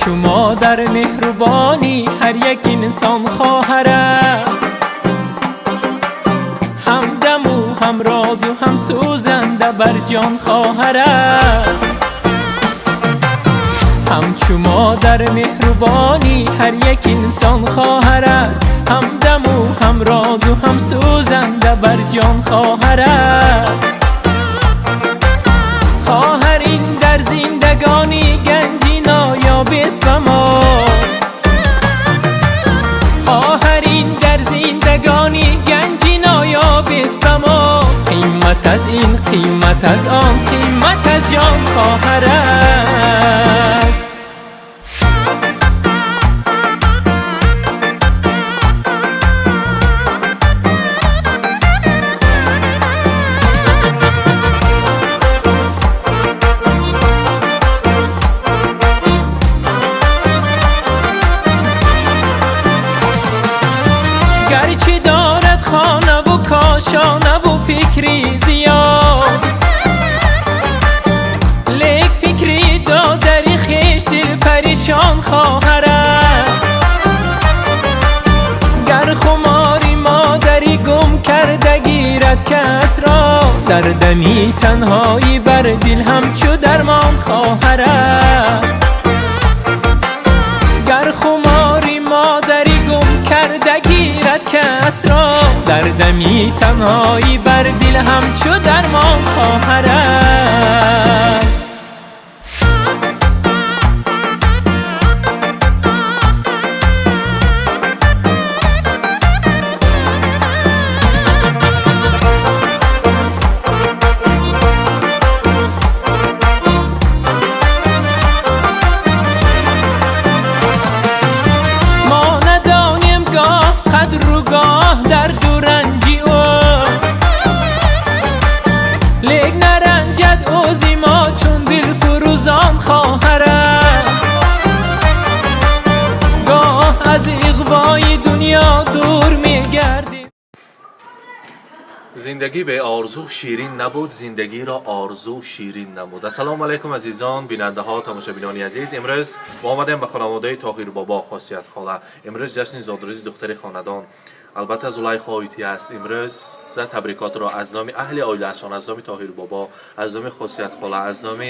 Ҳамчу модар меҳрубонӣ ҳар як инсон хоҳар аст. Ҳамдаму ҳамрозу ҳам сӯзанда бар ҷон хоҳар аст. Ҳамчу модар меҳрубонӣ ҳар як инсон хоҳар аст. Ҳамдаму ҳамрозу ҳам сӯзанда бар ҷон хоҳар аст. Хоҳар ин дар зиндагонӣ ганҷи ноёб аст ба мо. Хоҳар ин дар зиндагонӣ ганҷи ноёб аст ба мо. Қимат аз ин, қимат аз он, қимат аз ҷон хоҳар аст. Гарчи дорад хонаву кошонаву фикри зиёд, лек фикри додари хеш дил паришон хоҳар аст. Гар хумори модарӣ гум карда гирад кас ро, дар дами танҳоӣ бар дил ҳамчу дармон хоҳар аст. Гар хумори модарӣ гум карда гирад кас ро, дар дами танҳоӣ бар дил ҳамчу дармон хоҳар аст. Мо надонем гоҳ қадру гоҳ дарду ранҷи ӯ, лек наранҷад ӯ зи мо чун дилфурӯзон хоҳар аст. Гоҳ аз иғвои дунё дур мегардем. Зиндагӣ бе орзу ширин набуд, зиндагиро орзу ширин намуд. Ассалому алайкум, азизон, бинандаҳо, тамошобинони азиз. Имрӯз мо омадем ба хонаводаи Тоҳир бобо, Хосият хола. Имрӯз ҷашни зодрӯзи духтари хонадон, албатта, Зулайхо Ойтӣ аст. Имрӯз табрикотро аз номи аҳли оилаашон, аз номи Тоҳир бобо, аз номи Хосият хола, аз номи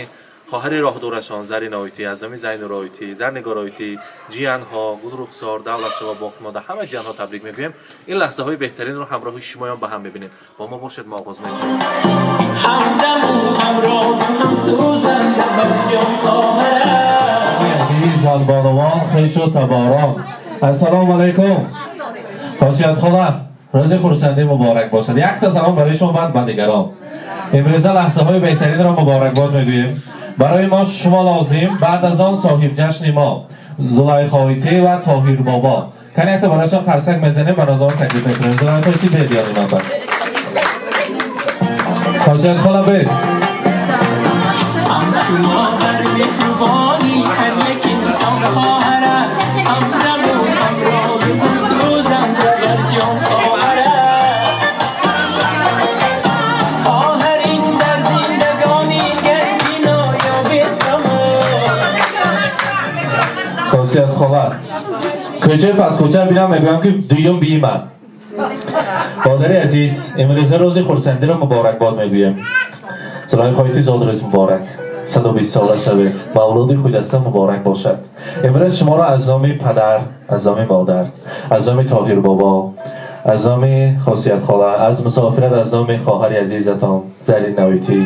хоҳари роҳдурашон Зарина Ойтӣ, аз номи Зайнур Ойтӣ, Зарнигор Ойтӣ, ҷиянҳо Гулрухсор, Давлатшо ва боқимонда ҳама ҷиянҳо табрик мегӯем. Ин лаҳзаҳои беҳтаринро ҳамроҳи шумоён ба ҳам мебинем. Бо мо бошед, мо оғоз мекунем. Ҳамдаму ҳамрозу ҳам сӯзанда бар ҷон хоҳар аст. Азиз занбонувон, хешу таборон, ассалому алайкум. Хосият хола, рӯзи хурсандӣ муборак бошад. Якта салом барои шумо, баъд ба дигарон. Имрӯза лаҳзаҳои беҳтаринро муборакбод мегӯем. Барои мо шумо лозим, баъд аз он соҳиб ҷашни мо Зулайхо Ойтӣ ва Тоҳир бобо. Кани, якта барояшон қарсак мезанем, ба назорон таклиф мекунем. Зулайхо Ойтӣ, бед ёни ман ба Хосият хола, бед. Ҳамчу модар меҳрубонӣ ҳар як инсон хоҳар аст. Ҳамдаму ҳамрозу ҳам сӯзанда бар ҷон хоҳар аст. Хоҳар ин дар зиндагонӣ ганҷи ноёб аст ба мо. Хосият хола, кӯчаи паскӯча бинам, мегӯям, ки дуюм биимад. Модари азиз, имрӯза рӯзи хурсандиро муборакбод мегӯем. Зулайхо Ойтӣ, зодрӯз муборак, 120 сола шавед, мавлуди хуҷаста муборак бошад. Имрӯз шуморо аз номи падар, аз номи модар, аз номи Тоҳир бобо, аз номи Хосият хола, аз мусофират, аз номи хоҳари азизатон Зарина Ойтӣ,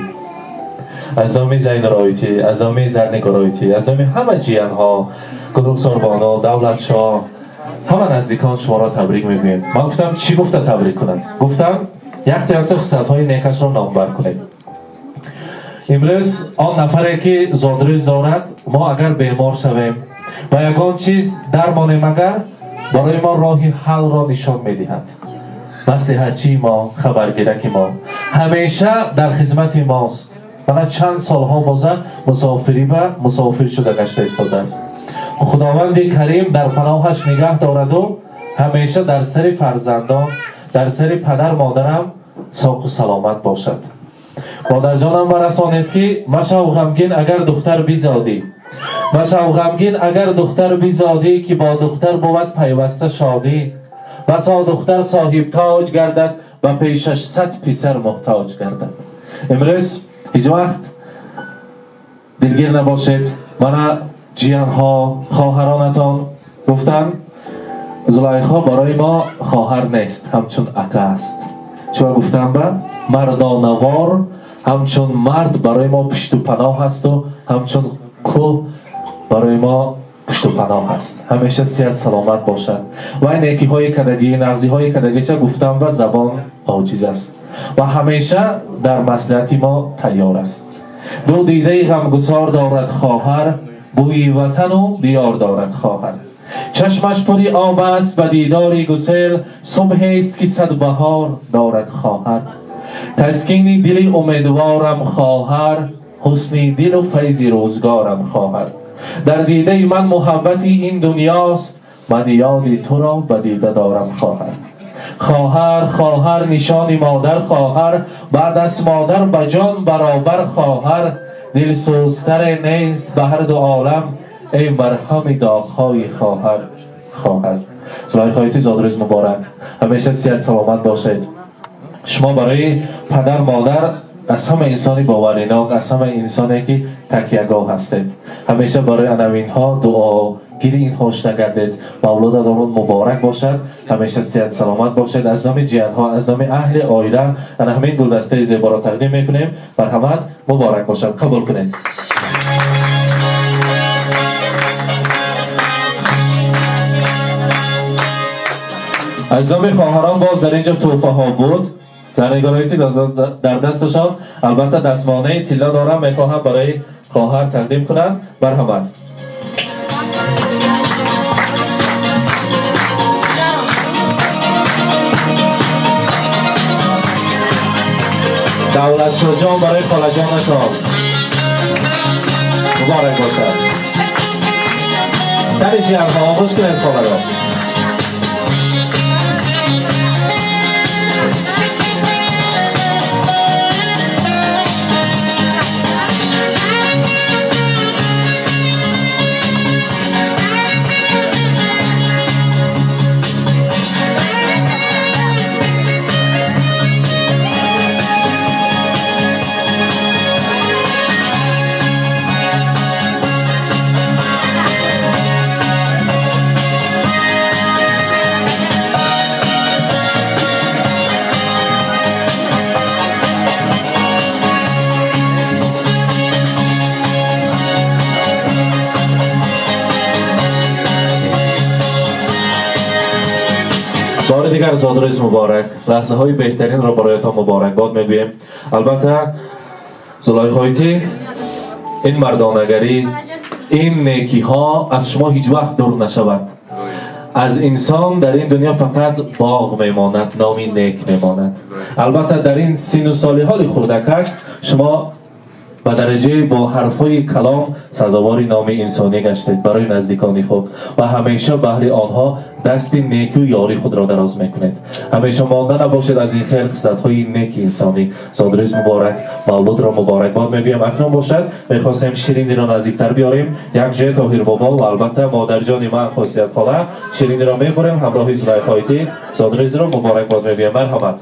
аз номи Зайнур Ойтӣ, аз номи Зарнигор Ойтӣ, аз номи ҳама ҷиянҳо Гулрухсорбону, Давлатшоҳ, ҳама наздикон шуморо табрик мегӯем. Ман гуфтам, чӣ гуфта табрик кунам? Гуфтам, якто якто хислатҳои некашро номбар кунед. Имрӯз он нафаре ки зодрӯз дорад, мо агар бемор шавем ва ягон чиз дармонем, агар барои мо роҳи ҳаллро нишон медиҳад, маслиҳатчии мо, хабаргираки мо, ҳамеша дар хизмати мост. Мана чанд солҳо боза мусофирӣ ба мусофир шуда гашта истодааст. Худованди карим дар паноҳаш нигаҳ дораду ҳамеша дар сари фарзандон, дар сари падар модарам соқу саломат бошад. Модарҷонам, барасонед, ки машав ғамгин, агар духтар бизодӣ. Машав ғамгин агар духтар бизодӣ, ки бо духтар бувад пайваста шодӣ. Басо духтар соҳиб тоҷ гардад, ба пешаш 100 писар муҳтоҷ гардад. Имрӯз ҳеҷ вақт дилгир набошед. Мана ҷиянҳо, хоҳаронатон гуфтанд, Зулайхо барои мо хоҳар нест, ҳамчун ака аст. Чун гуфтам ба мардонавор ҳамчун мард барои мо пушту паноҳ ҳасту ҳамчун кӯҳ барои мо пушту паноҳ аст. Ҳамеша сиҳат саломат бошад. Ва некиҳои кадагӣ, нағзиҳои кадагиша гуфтам ба забон оҷиз аст ва ҳамеша дар маслиҳати мо тайёр аст. Ду дидаи ғамгусор дорад хоҳар, бӯи ватану диёр дорад хоҳар. Чашмаш пури об аст ба дидори гусел, субҳест ки сад баҳор дорад хоҳар. Таскини дили умедворам хоҳар, ҳусни дилу файзи рӯзгорам хоҳар. Дар дидаи ман муҳаббати ин дунёст, ман ёди туро ба дида дорам хоҳар. Хоҳар, хоҳар, нишони модар хоҳар, баъд аз модар ба ҷон баробар хоҳар. Дилсӯзтаре нест ба ҳар ду олам, эй марҳами доғҳои хоҳар, хоҳар. Зулайхои зодрӯз муборак. Ҳамеша сиҳат саломат бошед. Шумо барои падар модар аз ҳама инсони боваринок, аз ҳама инсоне ки такягоҳ ҳастед. Ҳамеша барои анавинҳо дуогири инҳо шуда гардед. Мавлудатон муборак бошад. Ҳамеша сиҳат саломат бошед. Аз номи ҷиянҳо, аз номи аҳли оила ана ҳамин гулдастаи зеборо тақдим мекунем. Марҳамат, муборак бошад, қабул кунед. Аз номи хоҳарон боз дар инҷо тӯҳфаҳо буд. Зарнигороити дар дасташон албатта дастмонаи тилло дорам, мехоҳам барои хоҳар тақдим кунанд. Марҳамат. Давлатшоҳҷон барои холаҷонашон муборак бошад. Тари ҷиянҳо оғоз кунед холаро. Бори дигар зодрӯз муборак. Лаҳзаҳои беҳтаринро бароятон муборакбод мегӯем. Албатта Зулайхоити ин мардонагарӣ, ин некиҳо аз шумо ҳеҷ вақт дур нашавад. Аз инсон дар ин дунё фақат боғ мемонад, номи нек мемонад. Албатта дар ин сину соли ҳоли хурдакак шумо ба дараҷаи бо ҳарфҳои калом сазовори номи инсонӣ гаштед барои наздикони худ ва ҳамеша баҳри онҳо дасти неку ёри худро дароз мекунед. Ҳамеша монда набошед аз ин хел хислатҳои неки инсонӣ. Зодрӯз муборак, мавлудро муборакбод мегӯям. Акнун бошад мехостем шириниро наздиктар биёрем. Як ҷоя Тоҳир бобо ва албатта модарҷони ман Хосият хола шириниро мебурем ҳамроҳи Зулайхоити. Зодрӯзро муборакбод мегӯям. Марҳамат.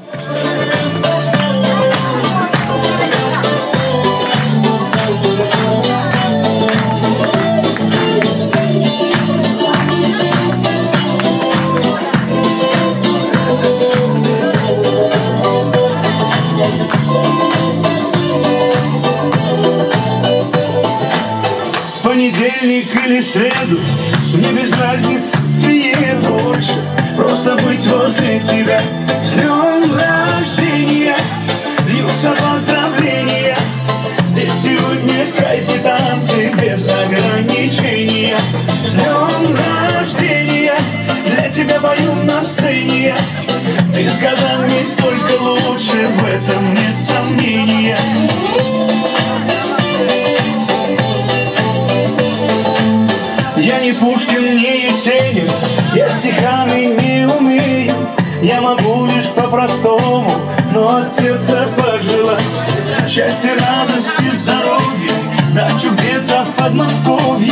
Понедельник или среду, мне без разницы, приеду больше, просто быть возле тебя. С днем рождения, льются поздравления, здесь сегодня кайф и танцы без ограничения. С днем рождения, для тебя пою на сцене, ты с годами только лучше, в этом нет сомнения. Я не Пушкин, не Есенин, я стихами не умею, я могу лишь по-простому, но от сердца пожелать счастья, радости, здоровья, дачу где-то в Подмосковье.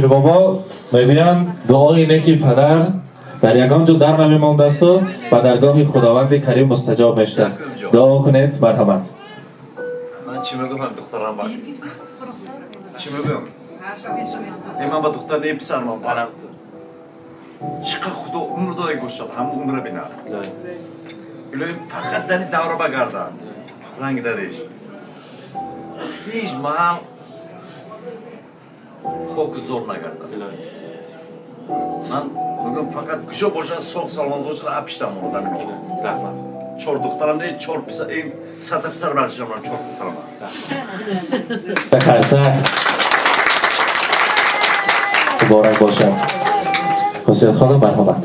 Тоҳир бобо мегӯянд, дуои неки падар дар ягон ҷо дар намемондасту ба даргоҳи Худованди Карим мустаҷоб мешудааст. Дуо кунед, марҳамат. Ман чӣ мегӯям, духтарам ба чӣ мегӯям? Е, ман ба духтар не, писар ман ба чӣ қадр Худо умр дода бошад, ҳам умра бинад. Илоҳим, фақат дани давра багардан, ранги дадиш ҳеҷ маҳал хоку зор нагардад. Ман мегӯям, фақат куҷо бошад, соғ саломат бошад, апиштам монад. Раҳмат. Чор духтарам не, чор писар, ин сата писар баршам, чор духтарам. Ба қарсак муборак бошад. Хусият хонум, марҳамат.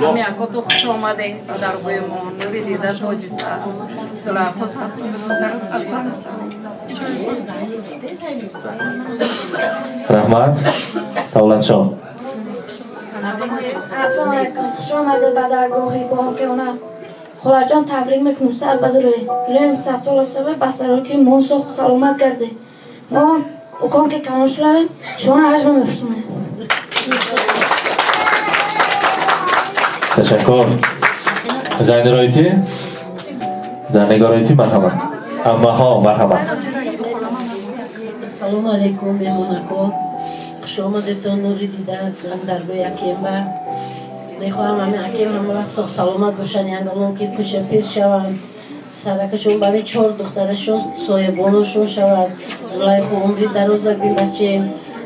Ҳамякоту хуш омадед ба даргоҳи мо, нури дида, тоҷи сар, Зулайхо. Раҳмат. Давлатшоҳ. Ассалому алайкум, хуш омадед ба даргоҳи бонкиона. Холаҷон, табрик мекунем, сад бадуре илоҳим 100 сола шава, ба сароки мо соғ саломат гарде. Мо уком ки калон шулавем, шуморо ҳаҷма мефурсонем. Ташаккур. Зайнуроити, Зарнигороити, марҳамат. Аммаҳо, марҳамат. Ассалому алайкум, меҳмонако, хуш омадетон, нури дида, даргоҳи акемба. Мехоҳам ҳамин акем ҳама вақт соғ саломат бошанд, янгалон ки кӯча пир шаванд, саракашон барои чор духтарашон соҳибоношон шавад. Зулайхо, умри дароза бин, бачем,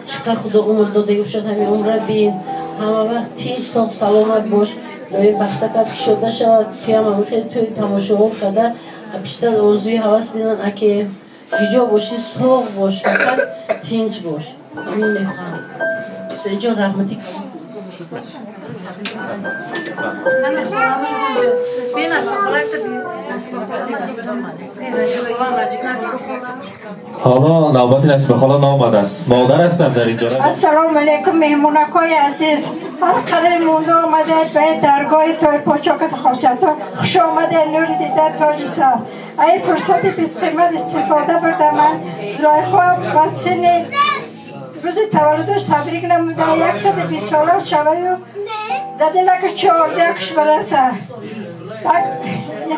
чӣ қадр Худо умр дода бошад, ҳамин умра бин. Ҳама вақт тинч, соғ саломат бош. Лои бахтакат кушода шавад, туям ҳамин тӯи тамошоҳо карда пишта орзуи ҳавас бинан. Аке, гиҷо бошӣ, соғ бош, фақат тинч бош, ҳамин мехоҳам. Ҳусейнҷон, раҳмати. Ҳоло навбати Насиба хола наомадааст, модар ҳастанд дар инҷо. Ассалому алайкум, меҳмонакҳои азиз, ҳар қадри монда омадед ба даргоҳи Тоҳирподшокати хосиятҳо, хуш омадед, нури дида, тоҷи сар. Ай фурсати бисқимат истифода бурда, ман Зулайхо ба синни рӯзи таваллудаш табрик намуда, 120 сола шаваю дадилака чордякш бараса.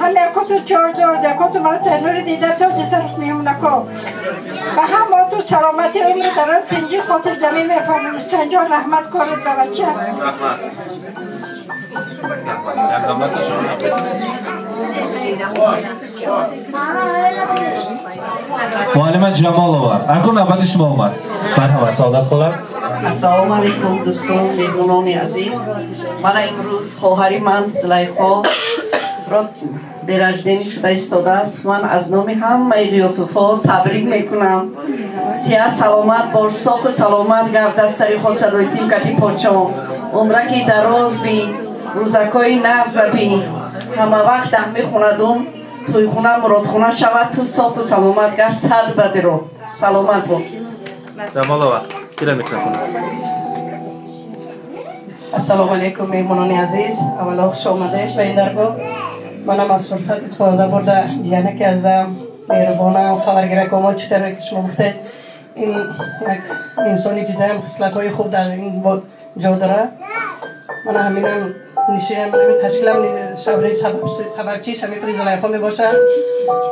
Ҳамякоту чордордякоту мараса, нури дида, тоҷи сар, меҳмонако, ба ҳамоту саломати, умри дароз, тинҷи, хотирҷамӣ мефаҳмем. Ҳусайнҷон, раҳмат коред ба бача. Раҳмат. Муаллима Ҷамолова, акун навбати шумо омад. Марҳамат, Саодат хола. Ассалому алайкум, дӯстон, меҳмонони азиз. Мана имрӯз хоҳари ман Зулайхо ро день рождения шуда истодааст. Ман аз номи ҳамаи Ғиёсуфҳо табрик мекунам. Сиҳат саломат бош, соқу саломат гард, сари хосадоитим кати почон. Умраки дароз бин, рӯзакҳои нағза бин. Ҳама вақт даҳми хонадум тӯйхуна муродхуна шавад, ту соқу саломат гард, сад бадиро. Саломат бош. Ҷамолова, кира микрофон. Ассалому алайкум, меҳмонони азиз, аввало хуш омадед ба ин даргоҳ. Манам аз фурсат истифода бурда ҷиянаки азам, меҳрубонам, хабаргирак омад. Чӣ тавре ки шумо гуфтед, ин як инсони ҷудаям хислатҳои хуб дар ин ҷо дорад. Мана ҳаминам нишинам, ҳамин ташкилам шабри сабабчиш ҳамин худи Зулайхо мебошад.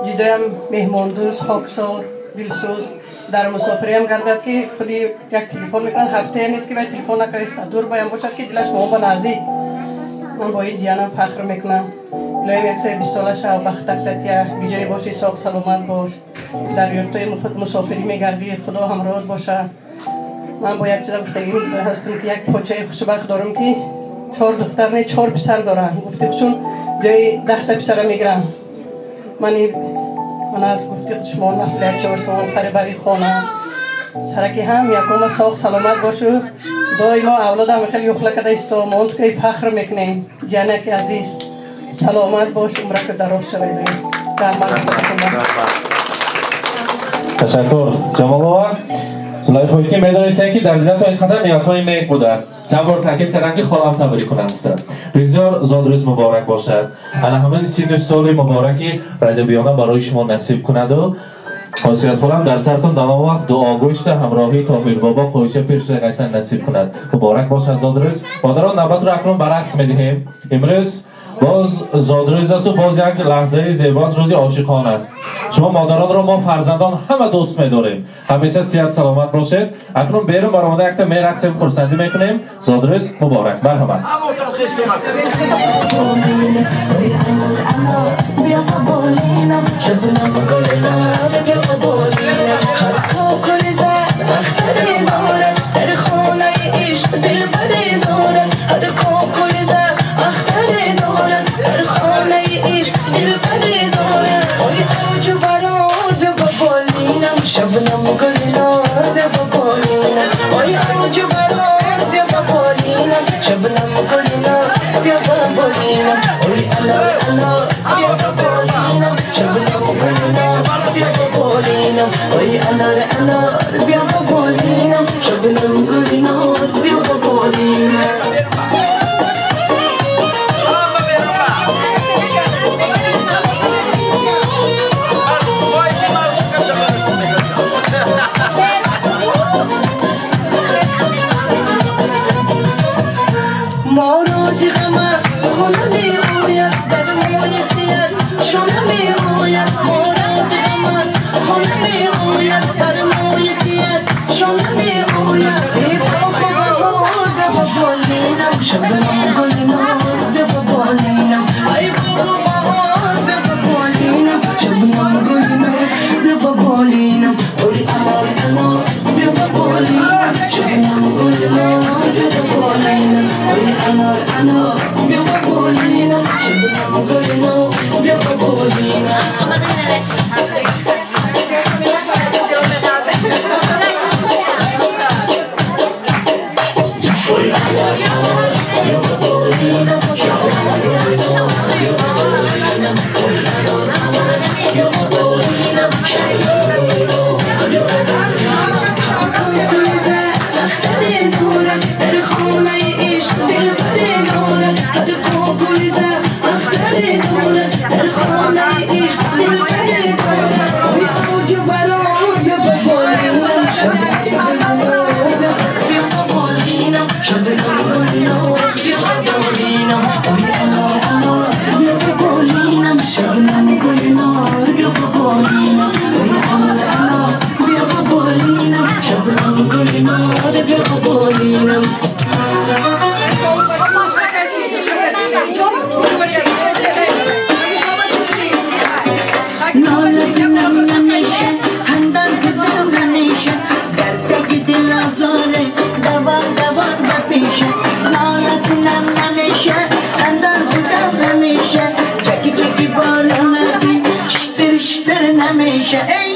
Ҷудоям меҳмондӯст, хоксор, дилсӯз, дар мусофириам гардад ки худи як телефон мекунад, ҳафтае нест ки вай телефон накарда, дур баям бошад ки дилаш мо ба наздик. Ман бо ин ҷиянам фахр мекунам. Илоҳим, 120 сола шав, бахтактатия, гиҷое бошӣ, соғ саломат бош, дар юртои мусофирӣ мегардӣ, Худо ҳамроҳат боша. Ман бо як чиза гуфтагӣ ҳастам ки як почаи хушбахт дорам ки чор духтар не, чор писар дорам. Гуфти чун ҷои 10 та писара мегирам. Ман аз гуфти шумо маслиҳатчо, шумо сари бари хона сараки ҳам якома соғ саломат бошу, доимо авлодам хеле юхла када исто, мо ки фахр мекунем. Ҷанаки азиз, саломат бош, умрака дароз шавед. Ташаккур, Ҷамолова. Зулайхое ки медонистем, ки дар дилатон ин қадар ниятҳои нек будааст, чанд бор таъкид кардам, ки холам табрик кунам гуфта. Бигзор зодрӯз муборак бошад, ана ҳамин сину соли мубораки раҷабиёна барои шумо насиб кунаду. Хосият холам, дар сартон давом вақт дуогӯй шуда, ҳамроҳии Тоҳир бобо қӯйча пир шуда қайсан насиб кунад. Муборак бошад зодрӯз. Модарон, навбатро акнун ба рақс медиҳем. Имрӯз боз зодрӯз асту боз як лаҳзаи зебоаст, рӯзи ошиқон аст. Шумо модаронро мо фарзандон ҳама дӯст медорем. Ҳамеша сиҳат саломат бошед. Акнун берун баромада якта мерақсем, хурсандӣ мекунем. Зодрӯз муборак, марҳамат. شبنم گلنار بیا بالینم، آی اوج برار بیا بالینم، شبنم گلنار بیا بالینم، آی انار انار بیا بالینم، شبنم گلنار بیا بالینم، آی انار انار بیا بالینم، شبنم گلنار بیا بالینم. شبنم گلنار بیا بالینم، ای بابا بهار بیا بالینم، شبنم گلنار بیا بالینم، ای انار انار بیا بالینم، شبنم گلنار بیا بالینم، ای انار انار بیا بالینم، شبنم گلنار بیا بالینم. Hey,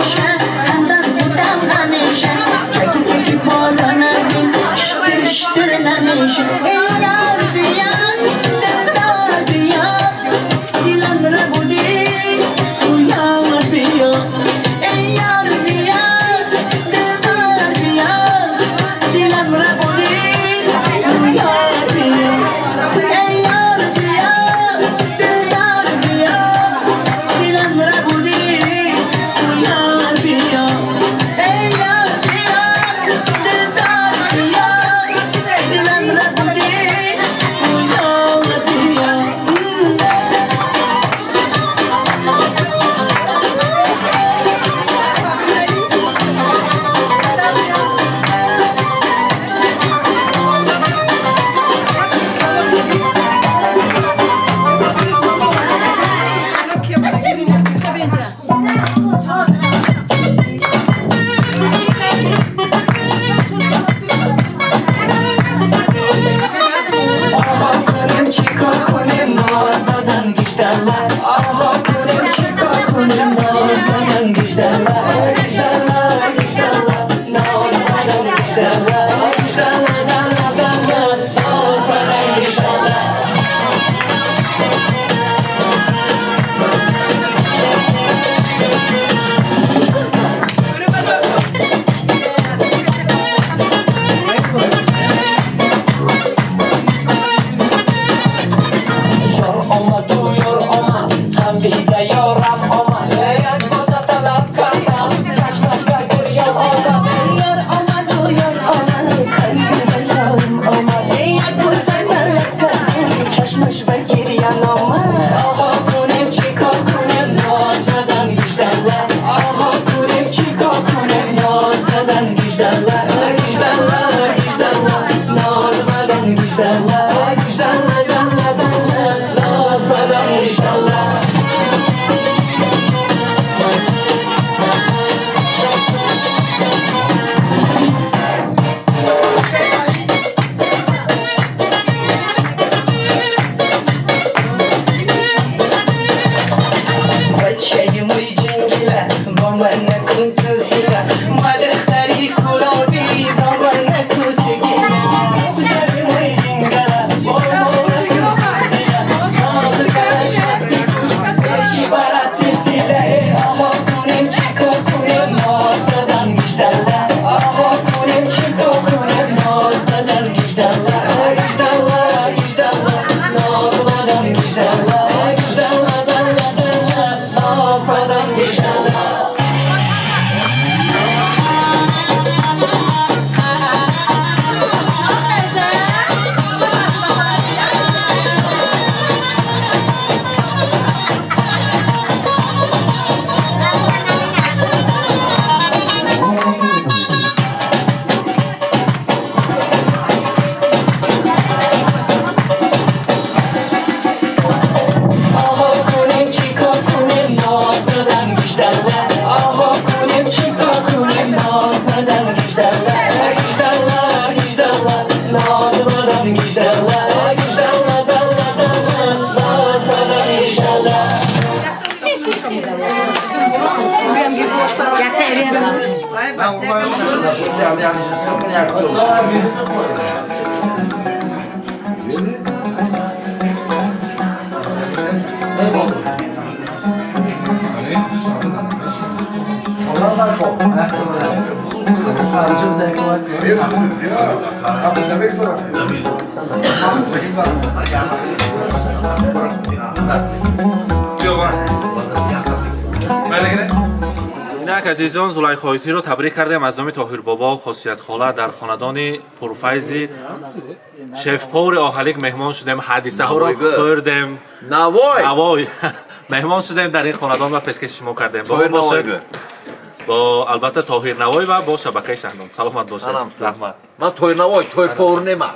نمیشه، همدم بودم همیشه، چکی چکی بالا نبین، شتر شتر نمیشه. ای یار بیا، دلدار بیا، دلم ربودی تو یار بیا. ای یار بیا، دلدار بیا، دلم ربودی تو یار بیا. ای یار بیا، دلدار بیا، دلم ربودی تو یار بیا. ای یار بیا، دلدار بیا، دلم ربودی تو یار بیا. آقا کنیم چیکار کنیم ناز دادن گیجدلا، آقا کنیم چیکار کنیم ناز دادن گیجدلا، گیجدلا گیجدلا ناز دادن گیجدلا، گیجدلا دلا دلا ناز دادن گیجدلا. یار آمد و یار آمد، خندیده یارم آمد، یک بوسه طلب کردم، چشمش به گریان آمد. یار آمد و یار آمد، خندیده یارم آمد، یک بوسه طلب کردم، چشمش به گریان آمد. آقا کنیم چیکار کنیم ناز دادن گیجدلا، آقا کنیم چیکار کنیم ناز دادن گیجدلا، گیجدلا گیجدلا ناز دادن گیجدلا، گیجدلا دلا دلا ناز دادن گیجدلا. بچه موی جنگیله با من نکن تو حیله، ما دختری کلابی با من نکن تو گیله. دختری موی جنگله با من نکن تو حیله، ناز کرشمت بکن بشی برات سلسله. آقا کنیم چیکار کنیم ناز دادن گیجدلا، آقا کنیم چیکار کنیم ناز دادن گیجدلا، گیجدلا گیجدلا ناز دادن گیجدلا، گیجدلا دلا دلا ناز دادن گیجدلا. آقا کنیم چیکار کنیم ناز دادن گیجدلا، آقا کنیم چیکار کنیم ناز دادن گیجدلا، گیجدلا گیجدلا ناز دادن گیجدلا، گیجدلا دلا دلا ناز دادن گیجدلا. Инак азизон, Зулайхоитиро табрик кардем аз номи Тоҳирбобо, Хосиятхола дар хонадони пурфайзи шеф-повари Оҳалик меҳмон шудем, ҳадисаҳоро хӯрдем. Навой! Навой! Меҳмон шудем дар ин хонадон ва пешкаши шумо кардем. Бо Тоҳир мо бошед. Навой. Бо албатта Тоҳир Навой ва бо шабакаи Шаҳнон. Саломат бошед. Салом. Раҳмат. Ман Тоҳир Навой, Тоҳир повар нема.